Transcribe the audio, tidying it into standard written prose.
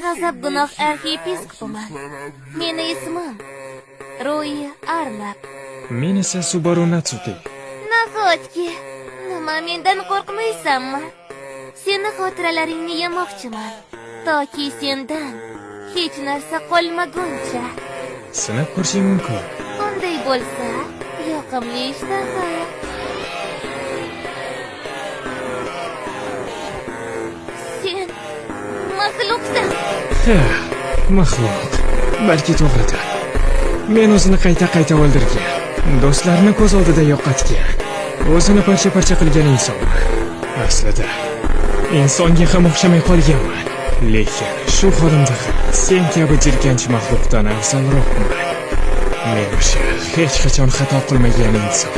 g'azab gunoh arxiyepiskopiman. Meni ismim Rui Arlab. Men esa Subaru Natsuki. Nahotki? Nima, mendan qo'rqmaysanmi? Seni xotiralaringni yemoqchiman. Toki sendan hech narsa qolmaguncha. Sinab ko'rishing mumkin. Unday bo'lsa, yoqimli ishtaha. Sen maxluqsan. Ha, maxluq. Balki to'g'ridir. Men o'zini qayta-qayta o'ldirgan, do'stlarini ko'z oldida yo'qotgan, o'zini parcha-parcha qilgan insonman. Aslida insonga ham o'xshamay qolganman. Lekin shu holimda ham sen kabi jirkanch maxluqdan afzalroqman. Men o'sha hech qachon xato qilmagan inson.